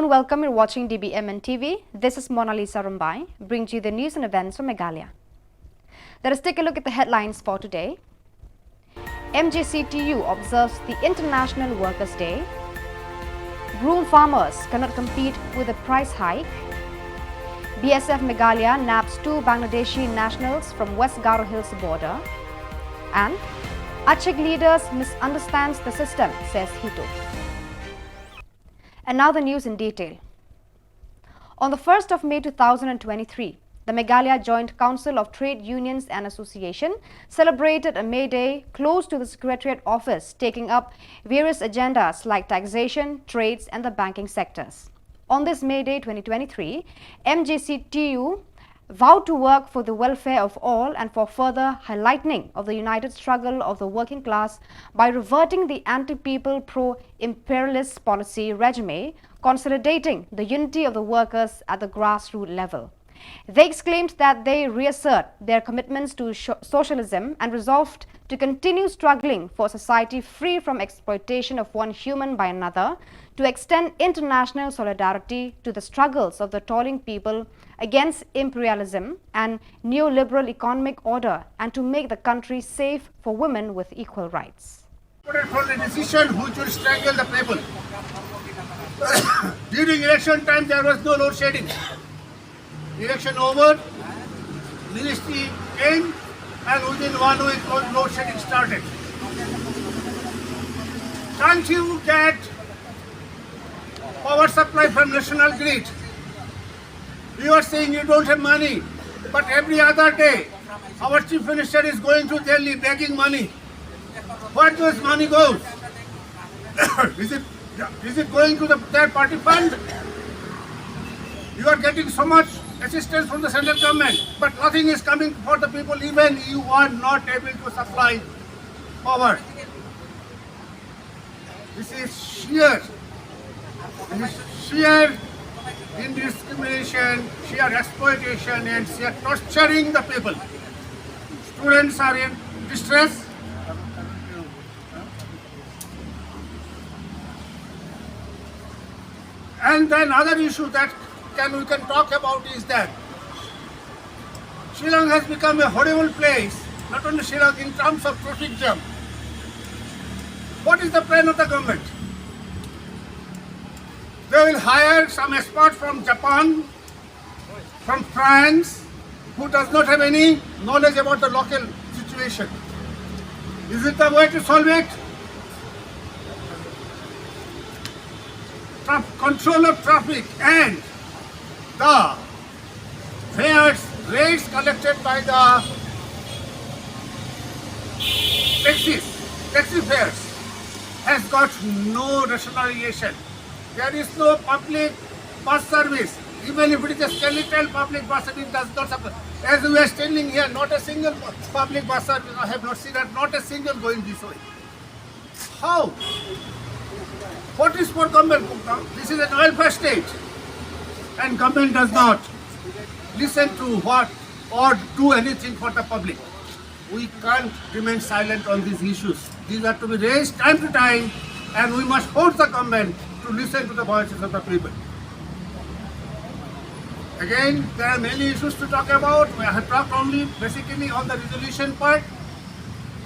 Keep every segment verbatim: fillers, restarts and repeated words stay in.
Welcome, you're watching D B M N T V. This is Mona Lisa Rumbai, bringing you the news and events from Meghalaya. Let us take a look at the headlines for today. M J C T U observes the International Workers' Day. Broom farmers cannot compete with the price hike. B S F Meghalaya nabs two Bangladeshi nationals from West Garo Hills border. And Achik leaders misunderstands the system, says HITO. And now the news in detail. On the first of May two thousand and twenty-three, the Meghalaya Joint Council of Trade Unions and Association celebrated a May Day close to the Secretariat office, taking up various agendas like taxation, trades, and the banking sectors. On this May Day twenty twenty-three, M J C T U vowed to work for the welfare of all and for further highlightening of the united struggle of the working class by reverting the anti-people, pro-imperialist policy regime, consolidating the unity of the workers at the grassroots level. They exclaimed that they reassert their commitments to sho- socialism and resolved to continue struggling for a society free from exploitation of one human by another, to extend international solidarity to the struggles of the toiling people against imperialism and neoliberal economic order, and to make the country safe for women with equal rights. For the decision which will strangle the people. During election time, there was no load shedding. Election over, ministry came, and within one week, load load shedding started. Can't you get power supply from national grid? You are saying you don't have money, but every other day, our chief minister is going to Delhi begging money. Where does money go? Is it is it going to the third party fund? You are getting so much assistance from the central government, but nothing is coming for the people. Even you are not able to supply power. This is sheer, this is sheer indiscrimination, sheer exploitation, and sheer torturing the people. Students are in distress. And then other issue that can we can talk about is that Shillong has become a horrible place, not only Shillong, in terms of traffic jam. What is the plan of the government? They will hire some expert from Japan, from France, who does not have any knowledge about the local situation. Is it the way to solve it? Traf- control of traffic and the fares, rates collected by the taxis, taxi fares, has got no rationalization. There is no public bus service. Even if it is a skeletal, public bus service does not support. As we are standing here, not a single public bus service I have not seen, not a single going this way. How? What is for government? This is an welfare state, and government does not listen to what or do anything for the public. We can't remain silent on these issues. These are to be raised time to time, and we must force the government to listen to the voices of the people. Again, there are many issues to talk about. I have talked only basically on the resolution part.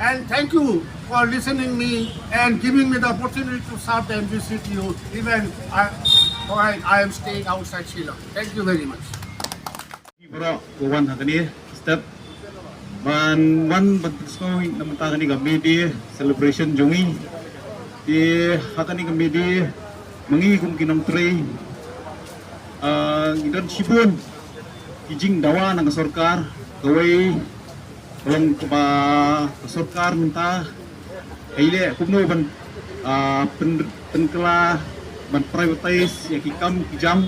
And thank you for listening me and giving me the opportunity to serve the M J C T U. Even I, I, I am staying outside Shillong. Thank you very much. Bro, ko wan ha kane step ban wan ban pynskoi na mynta kane ka May Day celebration jong ngi. Te ha kane ka May Day ma ngi kum ki nongtrei, ah, ngi don shibun ki jingdawa na ka sorkar, kawei ka long kaba ka sorkar mynta ka ïaleh kumno ban, ah, pyn pynkylla ban privatize ïa ki kam ki jam.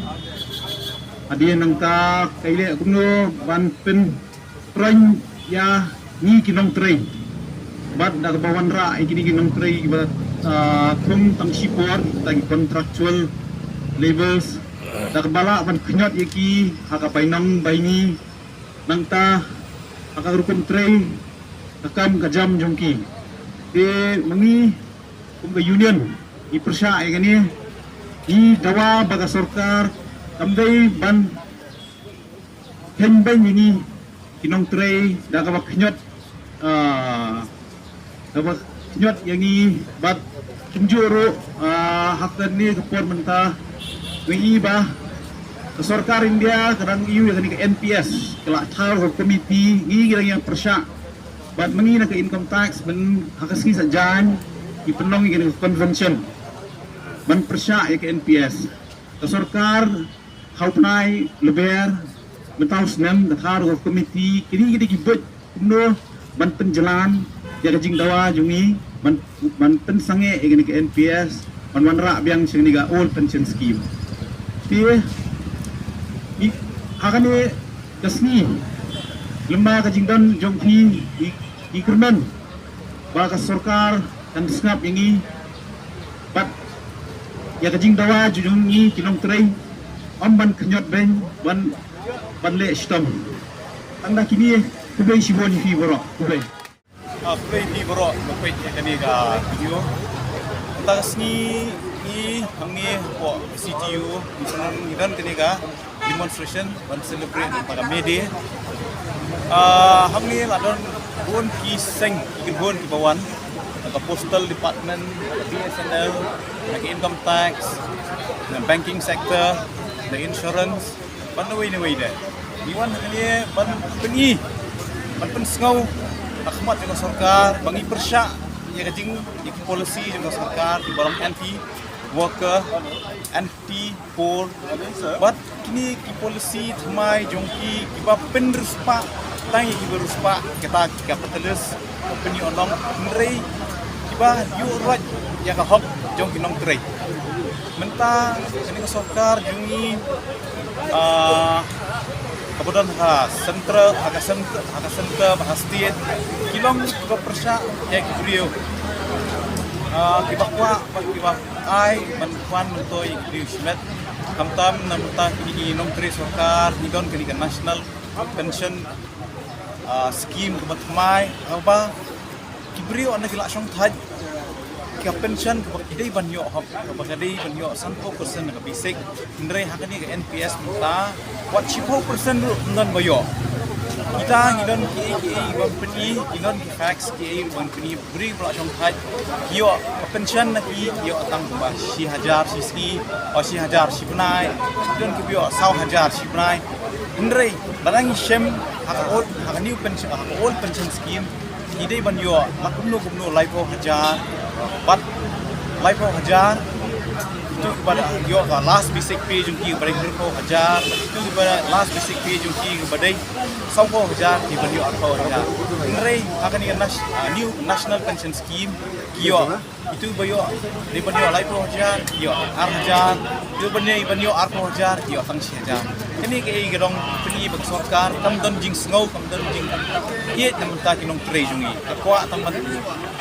Hadien nangta ka ïaleh kumno ban pynkhreh ïa ngi ki nongtrei. Bad da kaba wanrah ïa kine ki nongtrei kiba, ah, thung tang shipor, tang ki contractual labours. Da kaba lah ban kynnoh ïa ki ha ka bainong baingi nangta ha ka rukom trei, ka kam ka jam jong ki. Te ma ngi kum ka union ngi pyrshah ïa kane. Ngi dawa ba ka sorkar kam dei ban kheiñ beiñ ïa ngi ki nongtrei da kaba khñiot, ah, kaba khñiot ïa ngi bad kumjuh ruh, ah, ha kane ka por mynta ngi i ba ka sorkar India ka dang ïoh ïa kane ka N P S, ka la thaw ka komiti, ngi ki dang ïa pyrshah bad ma ngi na ka income tax ban ha ka sngi Saitjaiñ ki pynlong ïa kane ka convention ban pyrshah ïa ka N P S. Ka sorkar ha u bnai Lber mynta u snem ka thaw ka komiti, kine ki dei ki buit kumno ban pynjlan ïa ka jingdawa jong ngi ban, ban pynsangeh ïa kane ka N P S ban wanrah biang sha kane ka old pension scheme. Te i, ha kane ka sngi lymda ka jingdon jong phi, i, i kyrmen ba ka sorkar kan sngap ïa ngi bad ïa ka jingdawa jong ngi ki nongtrei, ym ban khñiot beiñ, ban, ban leh shitom. Tang da kine, khublei shibun ïa phi baroh, khublei. Ah, khublei phi baroh ba peit ïa kane ka video. Mynta ka sngi ngi hangne hapoh C T U ngi don kane ka demonstration ban celebrate mynta ka May Day. Ah, hangne la don bun ki seng ki kynhun kiba wan, na ka postal department, na ka B S N L, na ka income tax, na banking sector, na insurance, bad na wei na wei de. Ngi wan hangne ban pyni, ban pynsngew ha khmat jong ka sorkar ba ngi pyrshah ïa ka jing, ïa ki policy jong ka sorkar kiba long anti worker, anti poor, bad kine ki policy thymmai jong ki kiba pynriewspah tang ïa kiba riewspah, kata ki capitalist company, u nong, hynrei kiba ïuh ruh ïa ka hok jong ki nongtrei. Mynta kane ka sorkar jong ngi, ah, kaba don ha centre, ha ka centre, ha ka centre bad ha state, ki long kiba pyrshah ïa ki briew, ah, kiba kwah bad kiba ai ban wan myntoi ïa ki briew shimet. Khamtam na mynta kine ki nongtrei sorkar ngi don kane ka national pension, ah, scheme kaba thymmai, kaba ki briew ynda ki la shong thait, ka pension kaba ki dei ban ïoh hok, kaba ki dei ban ïoh sanphew percent na ka basic. Hynrei ha kane ka N P S mynta wat shiphew percent ruh ym don ba ïoh. Kita ngi don kiei kiei ban pyni, ngi don ki facts kiei ban pyni, briew ba la shong thait ki ïoh ka pension na ki, ki ïoh tang kumba shi hajar shi sngi, o shi hajar shi bnai, ki don kiba ïoh saw hajar shi bnai. Hynrei lada ngi shem ha ka old, ha ka new pension, ha ka old pension scheme, ki dei ban ïoh la kumno kumno laiphew hajar, bad laiphew hajar, itu ba da ïoh ka last basic pay jong ki ba dei hynriewphew hajar, itu ba da last basic pay jong ki ba dei sawphew hajar, ki ban ïoh arphew hajar. Hynrei ha kane ka nas-, ah, new national pension scheme ki ïoh, itu ba ïoh, dei ban ïoh laiphew hajar, ïoh ar hajar, itu ba dei ban ïoh arphew hajar, ïoh tang shi hajar. Kane kaei ka dong pyni ba ka sorkar kam don jingsngew, kam don jingïeit na bynta ki nongtrei jong ngi. Ka kwah tang ban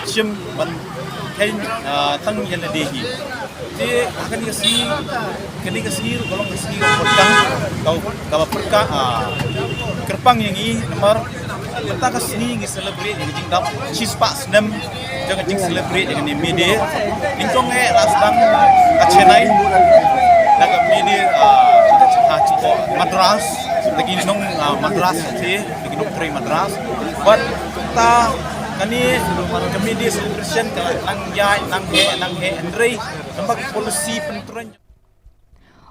shim ban kheiñ, ah, tang ïa lade hi. Te ha kane ka sngi, kane ka sngi ruh ka long ka sngi kaba pyrkhat, ka, kaba pyrkhat, ah, kyrpang ïa ngi namar mynta ka sngi ngi celebrate ïa ka jingdap shispah snem jong ka jing celebrate ïa kane May Day. Nyngkong eh la sdang ha Chennai da ka May Day, ah, ha Madras, da ki nong, ah, Madras te, da ki nongtrei Madras. Bad mynta kane ka May Day celebration ka nang ïaid nang heh nang heh, hynrei namar ka policy pyntrei.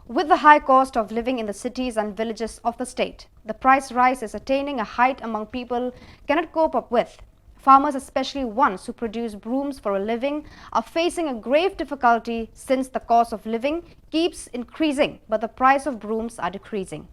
With the high cost of living in the cities and villages of the state, the price rise is attaining a height among people cannot cope up with. Farmers, especially ones who produce brooms for a living, are facing a grave difficulty since the cost of living keeps increasing, but the price of brooms are decreasing.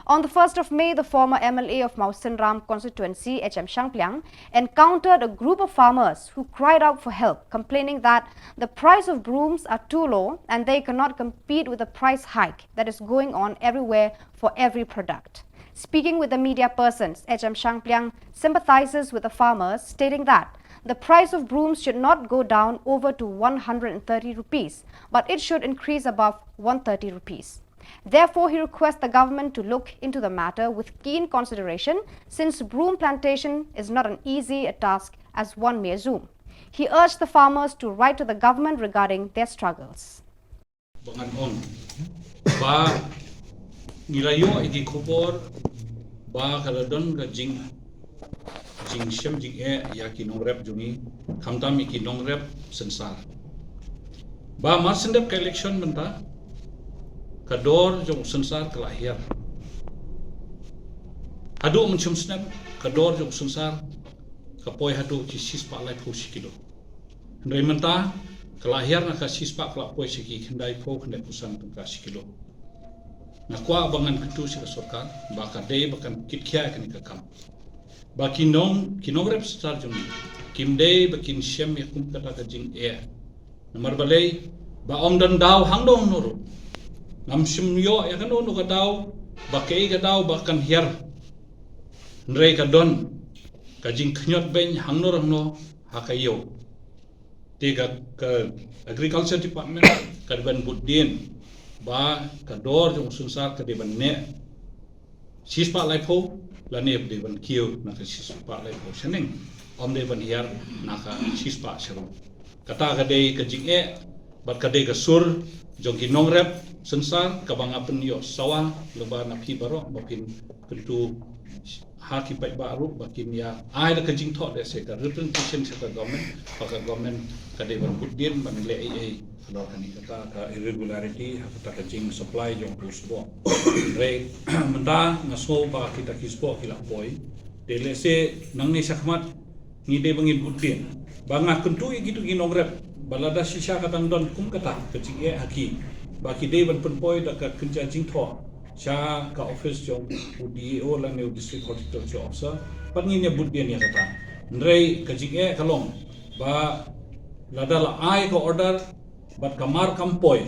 On the first of May, the former M L A of Mawsynram constituency, H M Shangpliang, encountered a group of farmers who cried out for help, complaining that the price of brooms are too low and they cannot compete with the price hike that is going on everywhere for every product. Speaking with the media persons, H M Shangpliang sympathizes with the farmers, stating that the price of brooms should not go down over to one hundred and thirty rupees, but it should increase above one thirty rupees. Therefore, he requests the government to look into the matter with keen consideration, since broom plantation is not an easy a task as one may assume. He urged the farmers to write to the government regarding their struggles. Ba ngan ong ba ngi la ïoh ïa ki khubor ba ka la don ka jing jingshem jingeh ïa ki nongrep jong ngi, khamtam ïa ki nongrep synsar. Ba mar shen dep ka election mynta ka dor jong synsar ka la hiar. Haduh mynshum snem ka dor jong synsar ka poi haduh ki shispah laiphew shi kilo. Hynrei mynta ka la hiar na ka shispah, ka la poi sha ki khyndaiphew, khyndaiphew san tyngka shi kilo. Nga kwah ba ngan kyntu sha ka sorkar ba ka dei ba kan kitkhia ïa kane ka kam. Ba ki nong, ki nongrep synsar jong ngi kim dei ba kin shem ïa kum kata ka jingeh. Namar balei? Ba ym don daw hangno hangno ruh. Ngam shym ïoh ïa kano kano ka daw ba kaei ka daw ba kan hiar. Hynrei ka don ka jingkhñiot beiñ hangno hangno ha ka ïew. Te ka, ka Agriculture Department ka dei ban bud dien ba ka dor jong u synsar ka dei ban neh shispah laiphew, lane dei ban kiew na ka shispah laiphew shaneng, ym dei ban hiar na ka shispah sha ruh. Kata ka dei ka jingeh bad ka dei ka sur jong ki nongrep synsar kaba nga pynïoh sawa lyngba na phi baroh ba phin kyntu ha ki paidbah ruh ba kin ïa ai da ka jingthoh da se ka representation sha ka government, ba ka government ka dei ban bud dien ban leh ei ei halor kane kata ka irregularity ha kata ka jing supply jong u sboh. Hynrei mynta nga sngew ba kita ki sboh ki la poi. Te lehse nangne shakhmat ngi dei ba ngin bud dien. Ba nga kyntu ïa kitu ki nongrep ba lada shisha ka dang don kum kata ka jingeh ha ki, ba ki dei ban pynpoi da ka kynja jingthoh sha ka office jong u D E O lane u District Horticulture Officer, bad ngin ïa bud dien ïa kata. Hynrei ka jingeh ka long ba lada la ai ka order bad ka mar kam poi,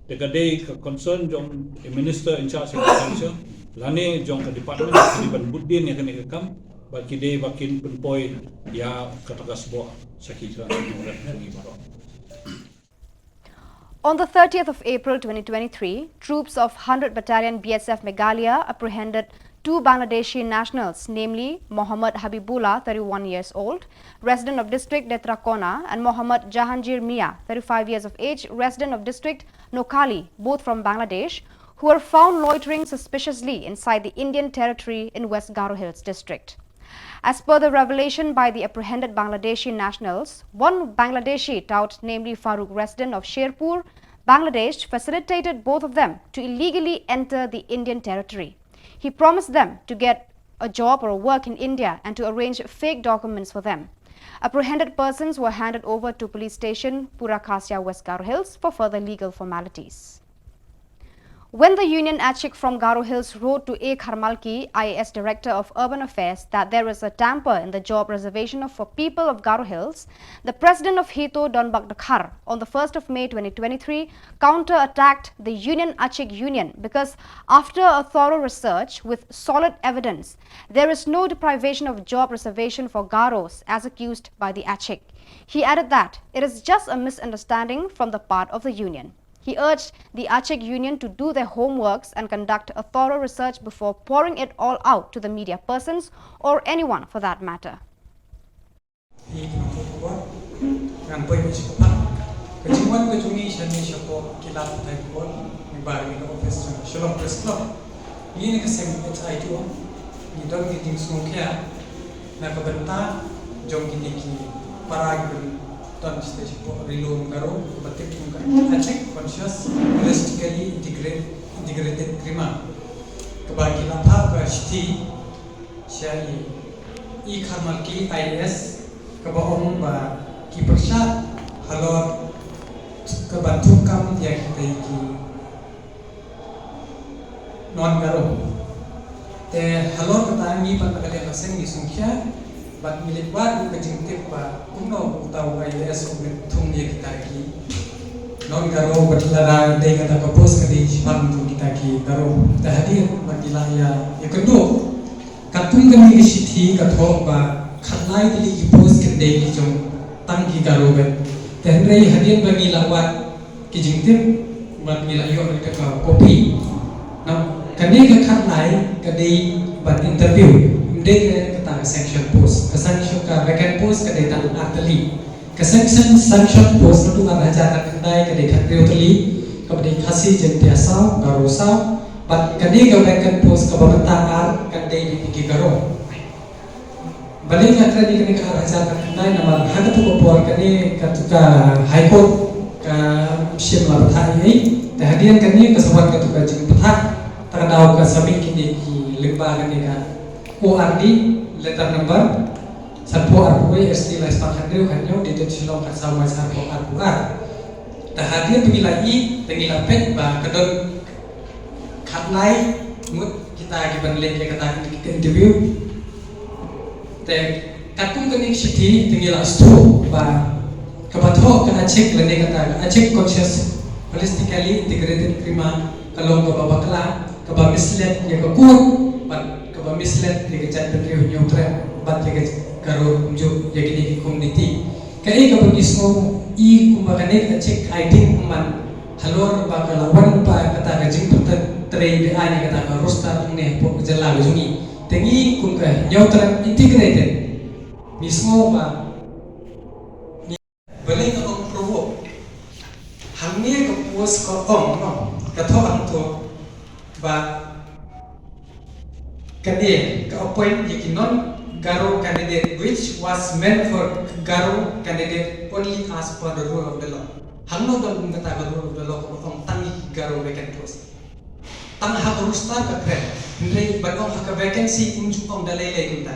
te ka dei ka concern jong i Minister in charge of Agriculture lane jong ka department ki dei ban bud dien ïa kane ka kam, bad ki dei ba kin pynpoi ïa kata ka sboh sha ki nongrep jong ngi baroh. On the thirtieth of April twenty twenty-three, troops of hundred Battalion B S F Meghalaya apprehended two Bangladeshi nationals, namely Mohammad Habibullah, thirty-one years old, resident of district Netrakhona, and Mohammad Jahangir Mia, thirty-five years of age, resident of district Noakhali, both from Bangladesh, who were found loitering suspiciously inside the Indian territory in West Garo Hills district. As per the revelation by the apprehended Bangladeshi nationals, one Bangladeshi tout, namely Farooq, resident of Sherpur, Bangladesh, facilitated both of them to illegally enter the Indian territory. He promised them to get a job or a work in India and to arrange fake documents for them. Apprehended persons were handed over to police station Purakasia, West Garo Hills, for further legal formalities. When the Union Achik from Garo Hills wrote to A. Kharmalki, I A S Director of Urban Affairs, that there is a tamper in the job reservation of, for people of Garo Hills, the president of HITO, Donbok Dkhar, on the first of May twenty twenty-three, counter-attacked the Union Achik Union because, after a thorough research with solid evidence, there is no deprivation of job reservation for Garos as accused by the Achik. He added that it is just a misunderstanding from the part of the union. He urged the Achik Union to do their homeworks and conduct a thorough research before pouring it all out to the media persons or anyone for that matter. Ngan poi ni shikupang. Ka jingwan ka jong ngi shane shapoh ki lad pathai khubor, ngi bar ngi ka office jong Shillong Press Club. Ngi na ka seng H I T O ngi don ki jingsngewkhia na ka bynta jong kine ki para kiba don sha Ri Lum Garo kaba tip kum ka Achik Conscious Holistically Integrated Crime Act kaba ki la phah ka shithi sha i E. Kharmalki I A S kaba ong ba ki pyrshah halor kaba thungkam ïa kita ki non Garo. Te halor kata ngi pat na ka liang ka seng ngi sngewkhia bad ngi leit wad ka jingtip ba kumno uta u I A S u leit thung ïa kita ki non Garo bad lada dei kata ka post ka dei shaphang jong kita ki Garo. Te hadien ba ngi la ïa ïakynduh, katkum kane ka shithi ka thoh ba khatlai tylli ki post ki dei ki jong tang ki Garo bad. Te hynrei hadien ba ngi la wad ki jingtip bad ngi la ïoh ïa ka copy. Now kane ka khatlai ka dei ban interview, ym dei ka kata ka sanction post. Ka sanction, ka vacant post ka dei tang ar tylli. Ka sanction, sanction post naduh ar hajar khatkhyndai ka dei khathynriew tylli. Kaba dei Khasi Jaiñtia saw, Garo saw, bad kane ka vacant post kaba mynta ar kan dei na ki Garo. Balei nga kren ïa kane ka ar hajar khyndai namar ha katu ka por kane katu ka High Court kam shym la bthah ei ei. Te hadien kane ka sa wan katu ka jingpynbthah, ta ka daw ka sa mih kine ki lyngba kane ka O R D, letter number sanphew arphew wei, S T lai spah khathynriew khathynñiew, dated Shillong khatsaw March arphew arphew ar. Te hadien ba ngi la ïohi, te ngi la peit ba ka don khatlai ngut kita kiban leit ïa kata ka interview. Te katkum kane ka shithi te ngi la sngewthuh ba kaba thoh ka Achik lane kata ka Achik Conscious Holistically Integrated Crime ka long kaba bakla, kaba mislead ïa ka court, bad kaba mislead ïa ka jaitbynriew Hynñiewtrep bad ïa ka Garo kumjuh ïa kine ki community. Kaei kaba ngi sngew i kumba kane ka Achik ai ding man halor ba ka la wan ba kata ka jingpyntrei ba ai ïa kata ka roster hangne hapoh ka jylla ka jong ngi. Te ngi kum ka Hynñiewtrep Integrated ngi sngew ba ngi, balei nga ong provoke. Hangne ka post ka ong, no, ka thoh hangto ba kane ka appoint ïa ki non Garo candidate, which was meant for Garo candidate only as per the rule of the law. Hangno don kata ka rule of the law kaba ong tang ïa ki Garo vacant post? Tang ha ka roster ka kren, hynrei ban ong ha ka vacancy um ju ong da lei lei kumta.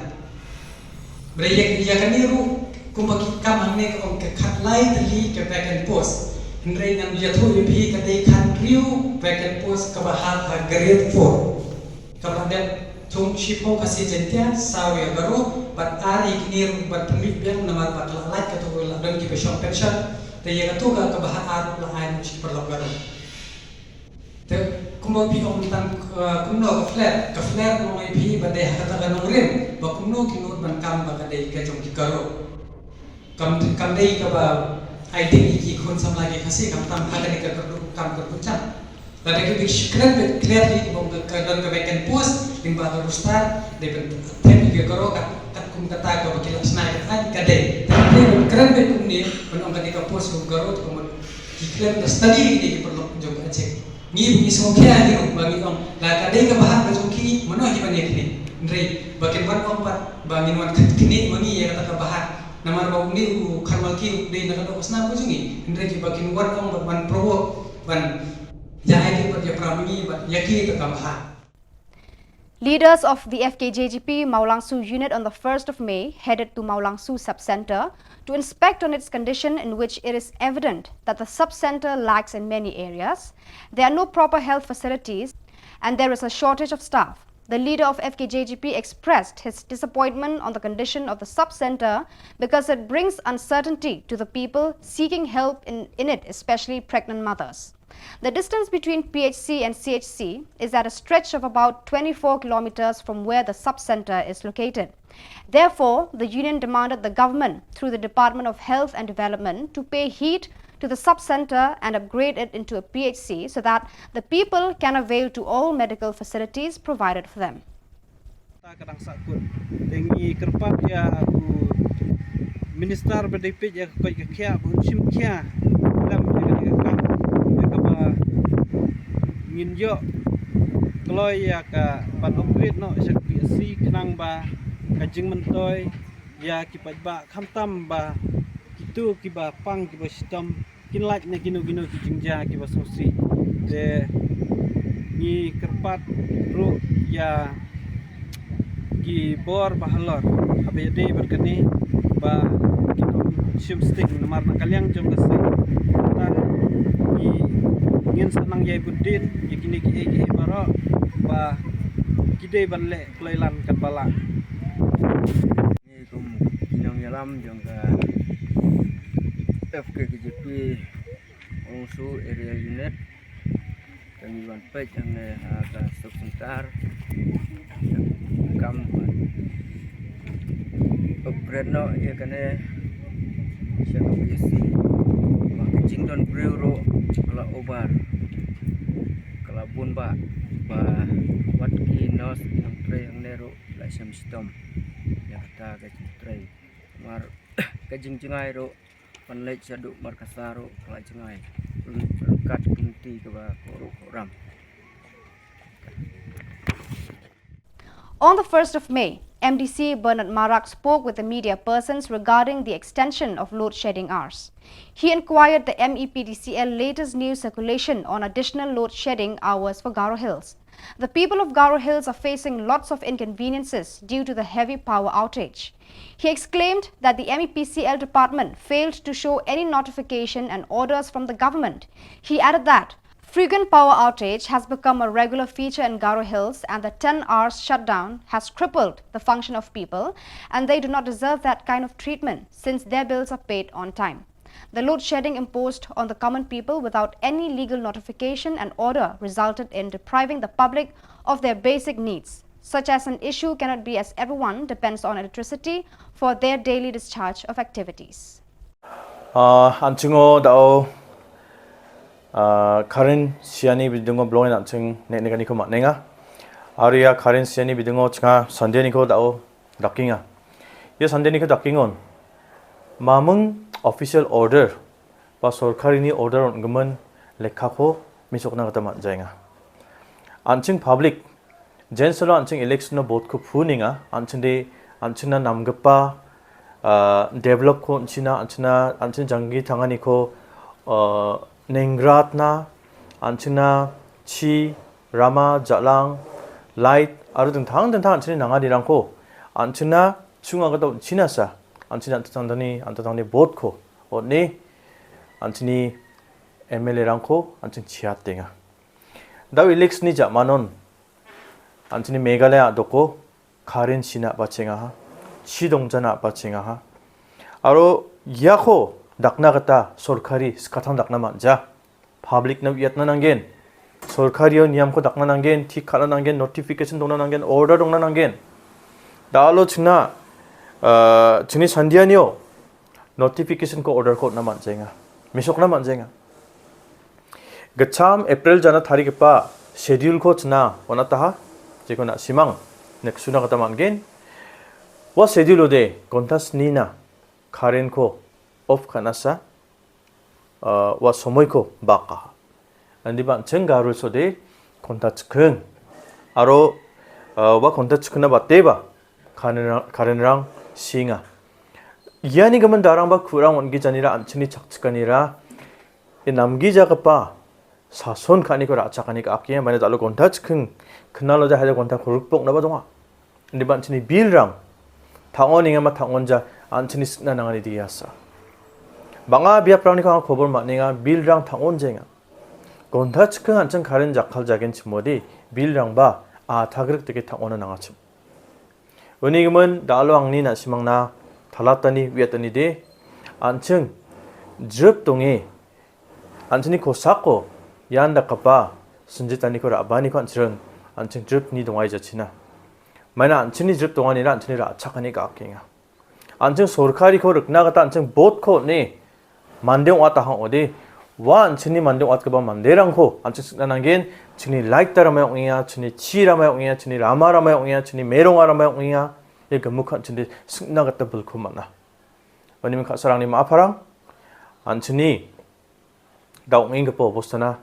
Hynrei ïa, ïa kane ruh kumba ki kam hangne ka ong ka khatlai tylli ka vacant post. Hynrei ngan ïathuh ïa phi ka dei khathynriew vacant post kaba hap ha grade four. Kaba dep thung shiphew Khasi Jaiñtia, saw ïa Garo, bad ar ïa kine ruh ban pynmih biang namar ba ka la lait katu ka la don kiba shong pension. Te ïa katu ka kaba hap ar ruh la ai na ki paralok Garo. Te kumba phi ong tang, eh, kumno ka flare, ka flare ngan ong ïa phi ba dei ha kata ka nongrim ba kumno ki nud ban kam ba ka dei ka jong ki Garo. Kam, kam dei kaba ai ding ïa ki khun samla ki Khasi, khamtam ha kane ka kyrduh kam kyrduh jam. Lada ki bi kren beit clearly ba ka, ka don ka vacant post lyngba ka roster, dei ban thep ïa ki Garo kat, katkum kata kaba ki la shna ïa ka aiñ ka dei. Te dei ban kren beit kumne ban ong kane ka post ka Garo, te kumno ki kren da study ïa ki paralok jong ka Achik. Ngi ba ngi sngewkhia hi ruh ba ngi ong la ka dei kaba hap ka jong ki, mano hi ban ïa kine. Hynrei ba kin wan ong pat ba ngin wan khat kine ma ngi ïa kata kaba hap. Namar ba une u Kharmalki u dei na ka doh ka snam ka jong ngi. Hynrei ki ba kin wan ong bad ban provoke ban ïa ai ding bad ïa pra ma ngi bad ïa ki kata kaba hap. Leaders of the F K J G P Mawlangsu unit on the first of May headed to Mawlangsu sub-center to inspect on its condition, in which it is evident that the sub-center lacks in many areas. There are no proper health facilities and there is a shortage of staff. The leader of F K J G P expressed his disappointment on the condition of the sub-center because it brings uncertainty to the people seeking help in, in it, especially pregnant mothers. The distance between P H C and C H C is at a stretch of about twenty-four kilometers from where the sub-center is located. Therefore, the union demanded the government, through the Department of Health and Development, to pay heed to the sub-center and upgrade it into a P H C so that the people can avail to all medical facilities provided for them. Ta ka dang sahkut. Te ngi kyrpad ïa u minister ba dei peit ïa ka koit ka khiah ba un shim khia lem ïa ka, ïa ka kam, ïa kaba ngin ïoh kloi ïa ka ban upgrade noh sha ka P H C khnang ba ka jingmyntoi ïa ki paidbah khamtam ba kito kiba pang kiba shitom kin lait na kino kino ki jingjia kiba sngewsih. Te ngi kyrpad ruh ïa ki bor ba halor haba ïadei bad kane ba kin ym shim sting namar na ka liang jong ka seng. Te ngi, ngin sa nang ïai bud dien ïa kine kiei kiei baroh ba ki dei ban leh kloi lan katba lah. Ngi kum ki nongïalam jong ka F K K J P Mawlangsu Area Unit, ka ngi wan peit hangne ha ka sub center. Kam upgrade noh ïa kane sha ka P H C. Ba ka jingdon briew ruh ka la over, ka la bun bha, ba wat ki nurse ki nongtrei hangne ruh la shem shitom ïa kata ka jingtrei. Namar ka jingjngai ruh ban leit shaduh Markasa ruh ka la jngai. Ban leit shaduh Kat pynti kaba ko ram. On the first of May, M D C Bernard Marak spoke with the media persons regarding the extension of load shedding hours. He inquired the M E P D C L latest news circulation on additional load shedding hours for Garo Hills. The people of Garo Hills are facing lots of inconveniences due to the heavy power outage. He exclaimed that the M E P C L department failed to show any notification and orders from the government. He added that frequent power outage has become a regular feature in Garo Hills, and the ten hours shutdown has crippled the function of people, and they do not deserve that kind of treatment since their bills are paid on time. The load shedding imposed on the common people without any legal notification and order resulted in depriving the public of their basic needs, such as an issue cannot be as everyone depends on electricity for their daily discharge of activities. Uh, an chingo dao uh, Karen Siani bidungo blowing an ching ne ne kani ko matnenga. Aria Karen Siani bidungo chinga Sunday niko dao dakinga. Ye Sunday niko dakingon. Mamung official order ba sorkari ni order on gemen lekha ko misok na kata mat jainga. An ching public Jenselo an ching election no vote ko phuninga an ching de an ching na namgepa uh, develop ko an ching na an ching na an ching janggi thangani ko uh, nengrat na an ching na chi rama jalang light aru ding thang ding thang an ching nanga dirang ko an ching na chunga kata an ching na sa an ching an tang dani an tang ni vote ko o ne an ching ni M L A rang ko an ching chiat tenga. Dau election ni ja manon Anchini Meghalaya doko Karen sina pachenga ha, chidong jana pachenga ha. Aro yako dakna kata sorkari skathang dakna manja. Public na yatna nanggen. Sorkari o niyam ko dakna nanggen, thik khatna nanggen, notification dongna nanggen, order dongna nanggen. Dalo china uh, chini sandianio notification ko order ko na manjenga. Misok na manjenga. Gacham April jana thari kepa schedule ko chna wana taha jekona simang nek suna kata man gen wa schedule ode kontas nina karen ko of kanasa uh, wa somoi ko baka. Andi ban chengga rules ode konta chkeng aro uh, wa konta chkena ba teba karen rang singa. Yani gaman darang ba kurang wan gija nira anchini chak chkanira inam gija kapa sason kani ko racha kani ka akia mane talo konta chkeng kenalo ja haja konta kuruk pok na ba donga. Ndi ban chini bil rang thangon inga ma thangon ja anchini sikna nangani diasa. Banga biap rang ni ko khobor ma ninga bil rang thangon jenga. Konta chkeng ancheng karen jakhal jagen chimodi bil rang ba a thagrik teke thangon nangachim. Uni gemen da alo angni na simang na thalat tani wiat tani de ancheng jrep tonge ancheni ko sako yan da kapa senjit tani ko rabani ko ancheng ancheng jrep ni dongai jachina. Maina ancheni jrep tongani ra ancheni ra achak ani ka akinga. Ancheng sorkari ko rikna kata ancheng bot ko ne Mande ong at ahang ode. Wa anchini mande ong at kaba mande rang ko. Anchini sikna nanggen, chini light ta ramai ong iya, chini chi ramai ong iya, chini rama ramai ong iya, chini merong ramai ong iya. Ye gemuk anchini sikna kata belku mana. Wani mengka sarang ni ma parang. Anchini da ong ing kepo bostana.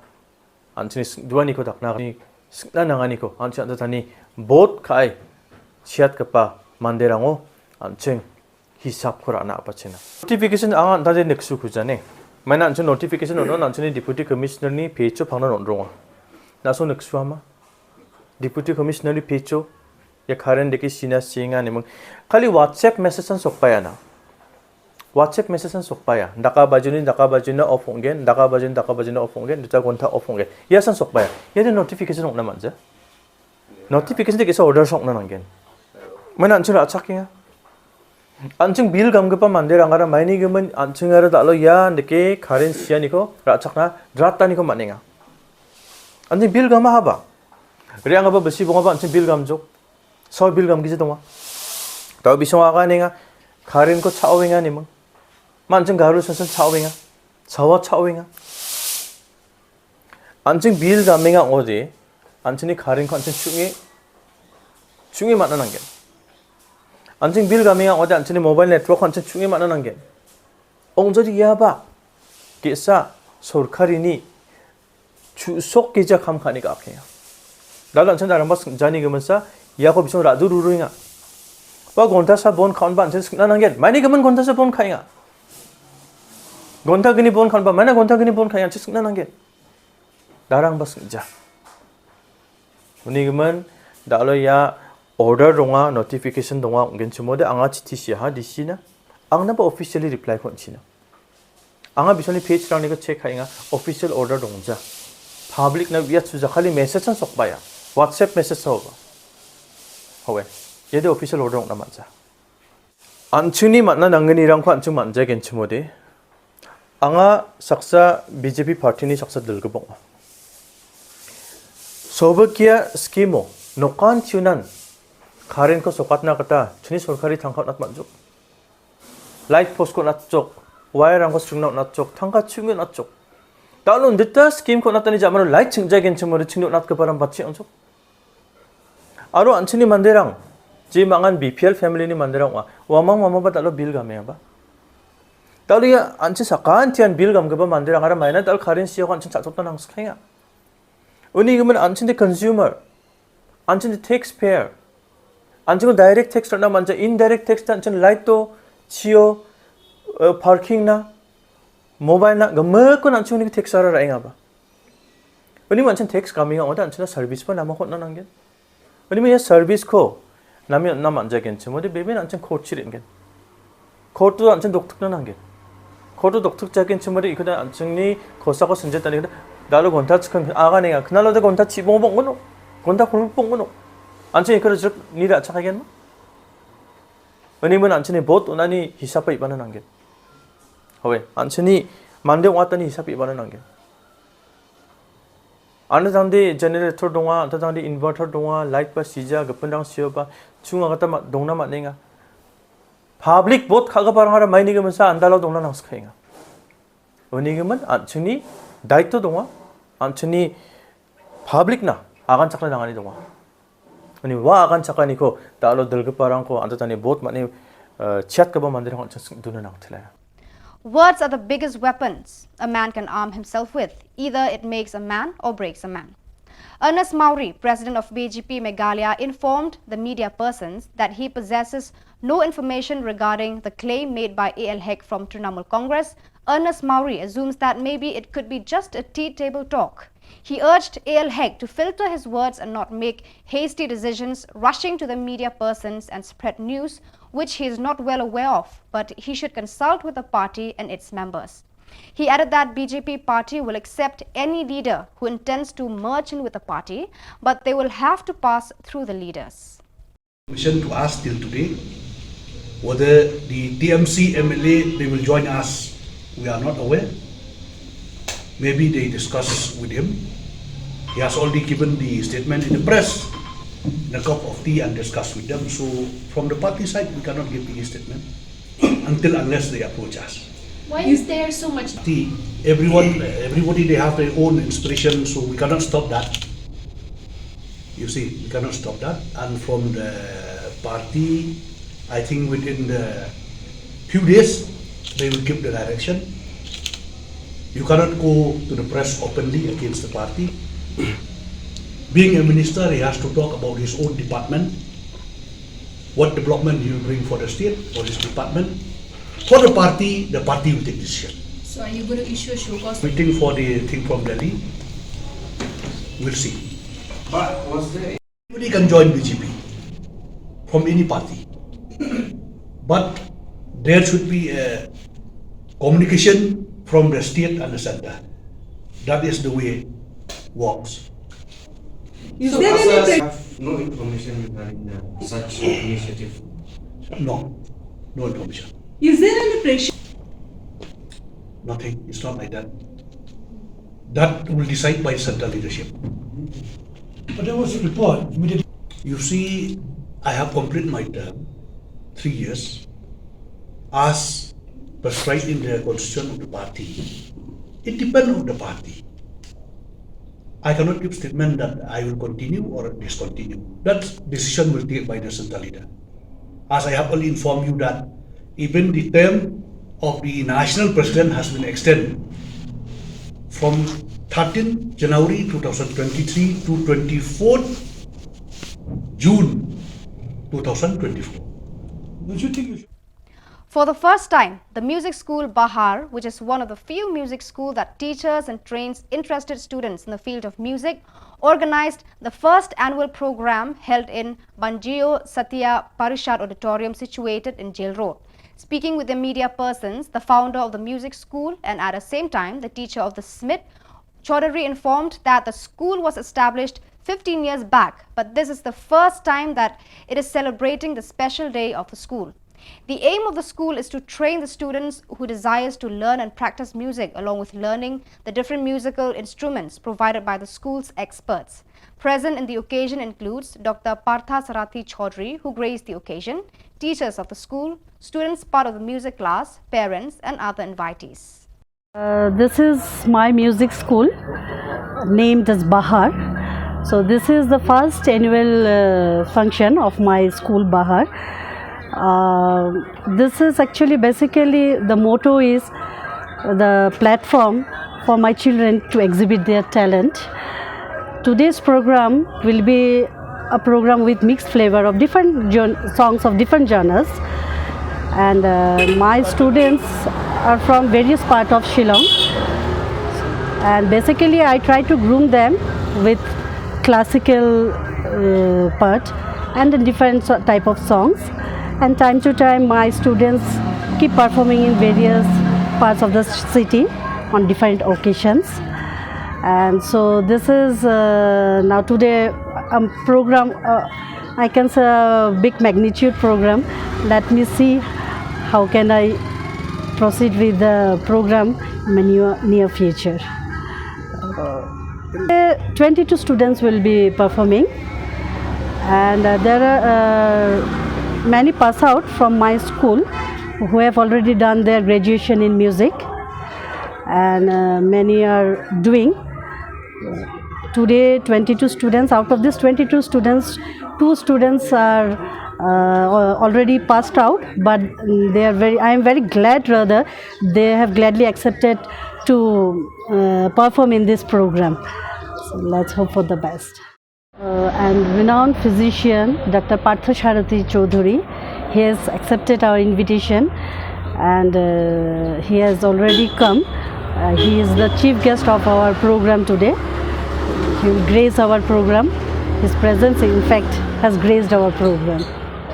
Anchini dua ni ko dakna ni sikna nangani ko anchini anta tani bot kai chiat kepa mande rango anching hisap ko rana apa china. Notification ang anta de neksu kujane. Maina anchini notification ono anchini deputy commissioner ni pecho pangna non rongo. Na so neksu ama. Deputy commissioner ni pecho ya karen deki sina singa ni mung. Kali WhatsApp message an sokpayana. WhatsApp message an sokpaya. Daka bajuni daka bajuna off onggen, daka bajuni daka bajuna off onggen, duta gonta off onggen. Ya san sokpaya. Ya de notification ongna manja. Notification de kisa order sokna nanggen. Mana anching rachak ya. Anching bil gam gepa mande rangara maini gemen anching ara dalo ya deke karen sia niko rachakna drata niko maninga. Anching bil gam haba. Riang apa besi bonga ba anching bil gam jok. Saw bil gam gisi tongwa. Taw bisong aga ninga karen ko chaw winga ni mung. Manching garu sansan chaw winga. Sawa chaw winga. Anching bil gam minga ode. Anchini karen ko anching chungi. Chungi mana nanggen. Anching bil gam minga ode anchini mobile network ko anching chungi mana nanggen. Ong jadi ya ba. Kisa sorkari ni Chu sok ki ja kham khani ka khe. Dalan chen daram bas jani gemen sa, ya ko bisong raju ruru nga. Wa gonta sa bon khaun ban chen sikna nanggen. Maini gemen gonta sa bon khai nga. Gonta gini bon khaun ba, mana gonta gini bon khai nga, chen sikna nanggen. Darang bas ja. Uni gemen, dalo ya order donga, notification donga, gen chumode anga chiti siha, di sina. Ang na ba officially reply kon china. Anga bisoni page rang ni ko check khai nga official order dong ja. Public na biat suja khali message an sok baya. WhatsApp message sa ba. Hawe. Yede official order dong na manja. Anchuni matna nangini rang ko anchu manja gen chumode. Anga saksa B J P party ni saksa dil gebong. Soba kia skimo. Nokan chunan. Karen ko sokat na kata. Chuni sorkari thangkhat nat manjuk. Light post ko nat chok, wire rang ko string nat chok, thangka chungi nat chok. Talun dita scheme ko nat tani jamano light ching jagen chimo de ching nat ke param bat ching chok. Aro anchini manderang, ji mangan B P L family ni manderang wa, wamang mama ba talo bill game ba. Talo ya anchi sakan tian bill gam ke ba manderang ara maina tal kharin sio kan chin chok nang skaya. Uni gemen anchini consumer, anchini taxpayer, anchini direct tax na manja indirect tax na anchini light to, chio, eh, parking na, mobile na, gama ko anchini tax ara ra inga ba. Uni man anchini tax kami nga ota anchini service pa nama ko na nanggen. Uni man ya service ko, nami na manja gen chimo de bebe anchini court chirin gen. Court to anchini doktuk na nanggen. Court to doktuk jagen chimo de ikada anchini kosa ko senjata ni dalo gonta chikon aga ni nga. Knalo de gonta chibong bong gono. Gonta kuluk bong gono. Anchini ikada juk ni da chakagen ma. Uni man anchini bot unani hisap pa ibana nanggen. Hawe, anchini mande wata ni hisap ibana nanggen. Anta tangdi generator donga, anta tangdi inverter donga, light ba sija, gependang sio ba, chunga kata ma, dongna ma ninga. Public bot khaga parang ara maini gemen sa andalo dongna nang skhainga. Uni gemen, anchini daito donga, anchini public na, agan chakla nangani donga. Ani wa akan chakani ko, ta alo dal ke parang ko, anta tani bot mani, eh, chat ke ba mandir hong chas duna nang thlaya. Words are the biggest weapons a man can arm himself with. Either it makes a man or breaks a man. Ernest Mawrie, president of B J P Meghalaya, informed the media persons that he possesses no information regarding the claim made by A L Hek from Trinamool Congress. Ernest Mawrie assumes that maybe it could be just a tea table talk. He urged A L Hek to filter his words and not make hasty decisions, rushing to the media persons and spread news which he is not well aware of, but he should consult with the party and its members. He added that B J P party will accept any leader who intends to merge in with the party, but they will have to pass through the leaders. Information to us till today. Whether the T M C M L A, they will join us, we are not aware. Maybe they discuss with him. He has already given the statement in the press, in a cup of tea and discuss with them. So from the party side, we cannot give any statement until unless they approach us. Why is there so much? See, everyone, everybody, they have their own inspiration, so we cannot stop that. You see, we cannot stop that. And from the party, I think within the few days, they will give the direction. You cannot go to the press openly against the party. Being a minister, he has to talk about his own department. What development he will bring for the state, for his department. For the party, the party will take decision. So are you going to issue a show cause? Waiting for the thing from Delhi. We'll see. But was there Anybody can join B J P from any party. But there should be a communication from the state and the center. That is the way it works. Is So there any Assam pre- have no information regarding the, such initiative? No, no information. Is there any pressure? Nothing. It's not like that. That will decide by central leadership. But there was a report immediately. You see, I have completed my term, three years, as prescribed in the constitution of the party. It depends on the party. I cannot give statement that I will continue or discontinue. That decision will take by the central leader. As I have already informed you that even the term of the national president has been extended from thirteenth January two thousand twenty-three to twenty-fourth June two thousand twenty-four. Don't you think you should? For the first time, the music school Bahar, which is one of the few music school that teachers and trains interested students in the field of music, organized the first annual program held in Banjio Satya Parishad Auditorium situated in Jail Road. Speaking with the media persons, the founder of the music school and at the same time the teacher of the Smith Chaudhary informed that the school was established fifteen years back, but this is the first time that it is celebrating the special day of the school. The aim of the school is to train the students who desires to learn and practice music along with learning the different musical instruments provided by the school's experts. Present in the occasion includes Doctor Partha Sarathi Chaudhary, who graced the occasion, teachers of the school, students part of the music class, parents, and other invitees. Uh, this is my music school named as Bahar. So this is the first annual uh, function of my school Bahar. Uh, this is actually basically the motto is the platform for my children to exhibit their talent. Today's program will be a program with mixed flavor of different gen- songs of different genres, and uh, my students are from various part of Shillong, and basically I try to groom them with classical uh, part and the different so- type of songs, and time to time my students keep performing in various parts of the city on different occasions. And so this is uh, now today a program, uh, I can say a big magnitude program. Let me see how can I proceed with the program in the near, near future. Uh, twenty-two students will be performing, and uh, there are uh, many pass out from my school who have already done their graduation in music, and uh, many are doing. Today, twenty-two students. Out of these twenty-two students, two students are uh, al- already passed out, but they are very. I am very glad, rather, they have gladly accepted to uh, perform in this program. So let's hope for the best. Uh, and renowned physician Doctor Partha Sarathi Chaudhary, he has accepted our invitation, and uh, he has already come. Uh, he is the chief guest of our program today. He will grace our program. His presence, in fact, has graced our program.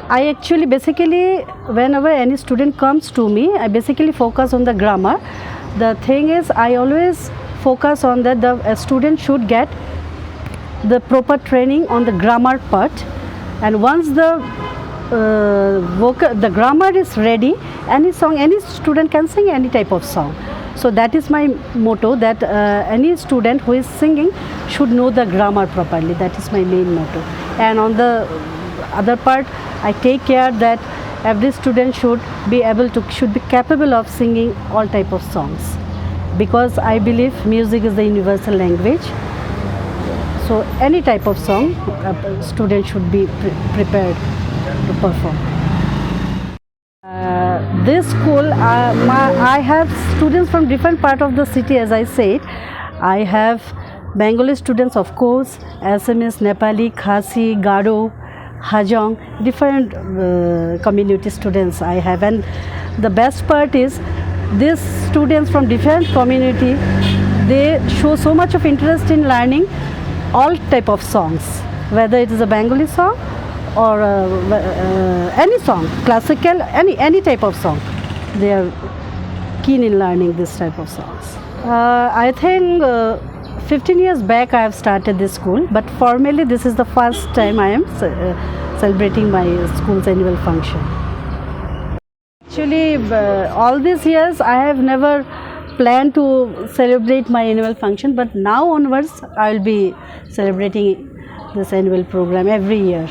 I actually, basically, whenever any student comes to me, I basically focus on the grammar. The thing is, I always focus on that the a student should get the proper training on the grammar part, and once the uh, vocal, the grammar is ready, any song, any student can sing any type of song. So that is my motto, that uh, any student who is singing should know the grammar properly. That is my main motto. And on the other part, I take care that every student should be able to, should be capable of singing all type of songs, because I believe music is the universal language. So any type of song, a student should be pre- prepared to perform. Uh, this school, uh, my, I have students from different part of the city. As I said, I have Bengali students, of course, Assamese, Nepali, Khasi, Garo, Hajong, different uh, community students I have. And the best part is, these students from different community, they show so much of interest in learning all type of songs, whether it is a Bengali song or uh, uh, any song, classical, any any type of song. They are keen in learning this type of songs. Uh, I think uh, fifteen years back I have started this school, but formally this is the first time I am ce- uh, celebrating my school's annual function. Actually, uh, all these years I have never planned to celebrate my annual function, but now onwards I will be celebrating this annual program every year.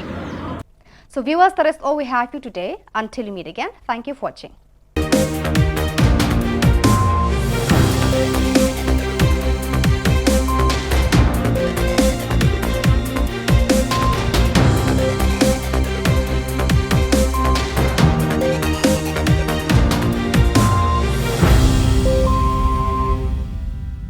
So viewers, that is all we have for you today. Until we meet again, thank you for watching.